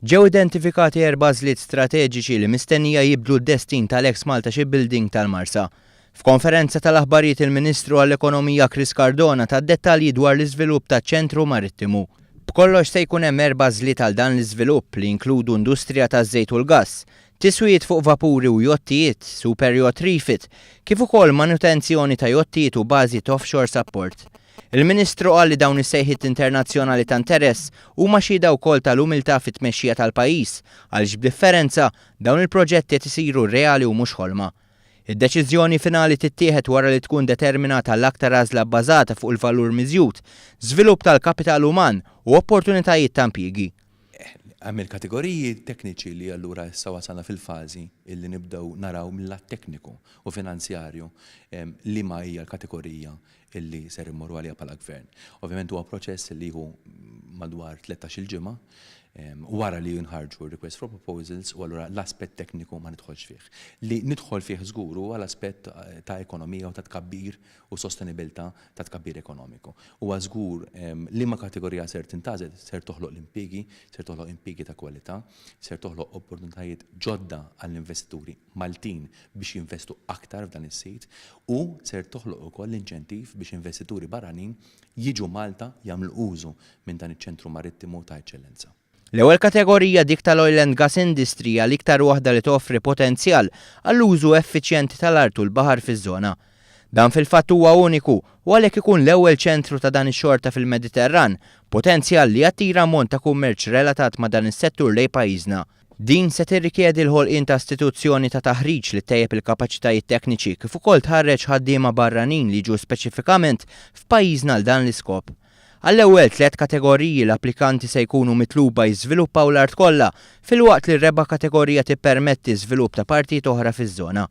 Ġew identifikati erba' għażliet strateġiċi li mistennija jibdlu d-destin tal-eks Malta Shipbuilding tal-Marsa. F'konferenza tal-aħbarijiet il-Ministru għall-Ekonomija Chris Cardona ta dettalji dwar l-iżvilupp taċ-ċentru marittimu. B'kollox se jkun hemm erba' għażliet għal dan l-iżvilupp li jinkludu industrija taż-żejt u l-gass, tiswijiet fuq vapuri u jottijiet, super yacht refit, kif ukoll manutenzjoni ta' jottijiet u bażi t'offshore support. Il-Ministru qal li dawn is-sejħiet internazzjonali ta' interess huma xhieda wkoll tal-umiltà fit-tmexxija tal-pajjiż għaliex b'differenza, dawn il-proġetti qed isiru reali u mhux ħolma. Id-deċiżjoni finali tittieħed wara li tkun determinata l-aktar għażla bbażata fuq il-valur miżjud, żvilupp tal-kapital uman u opportunitajiet ta' impjiegi. Hemm il-kategoriji tekniċi li allura issa wasalna fil-fażi illi nibdew naraw mill-lat tekniku u finanzjarju liema hija l-kategorija illi ser immorru għaliha bħala gvern. Ovvjament huwa proċess li jieħu madwar 13-il ġimgħa wara li jinħarġu request for proposals u allura l-aspett tekniku ma nidħolx fih. Li nidħol fih żgur huwa l-aspett ta' ekonomija u ta' tkabbir u sostenibilità ta' tkabbir ekonomiku. Huwa żgur liema kategorija ser tintgħażel ser toħloq l-impjiegi, ser toħloq impjiegi ta' kwalità, ser toħloq opportunitajiet ġodda għall-investituri Maltin biex jinvestu aktar f'dan is-sit u ser toħloq ukoll inċentiv biex investituri barranin jiġu Malta jagħmlu użu minn dan iċ-ċentru marittimu ta' eċċellenza. L-ewwel kategorija, dik tal-oil and gas industry, hija l-iktar waħda li toffri potenzjal għall-użu effiċjenti tal-art u l-baħar fiż-żona. Dan fil-fatt huwa uniku u għalhekk ikun l-ewwel ċentru ta' dan ix-xorta fil-Mediterran, potenzjal li jattira ammont ta' kummerċ relatat ma' dan is-settur lejn pajjiżna. Din se tirrikjedi l-ħolqien ta' istituzzjoni ta' taħriġ li ttejjeb il-kapaċitajiet tekniċi kif ukoll tħarreġ ħaddiema barranin li jiġu speċifikament f'pajjiżna għal dan l-iskop. Għall-ewwel tlett kategoriji l-applikanti se jkunu mitluba jiżviluppaw l-art kollha filwaqt li r-reba' kategorija tippermetti żvilupp ta' partijiet oħra fiż-żona.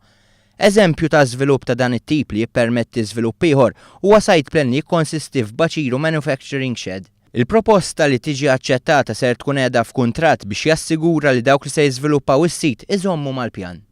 Eżempju ta' żvilupp ta' dan it-tip li jippermetti żvilupp ieħor huwa site plan li jikkonsisti f'baċir u manufacturing shed. Il-proposta li tiġi aċċettata ser tkun qiegħda f'kuntratt biex jassigura li dawk li se jiżviluppaw is-sit iżommu mal-pjan.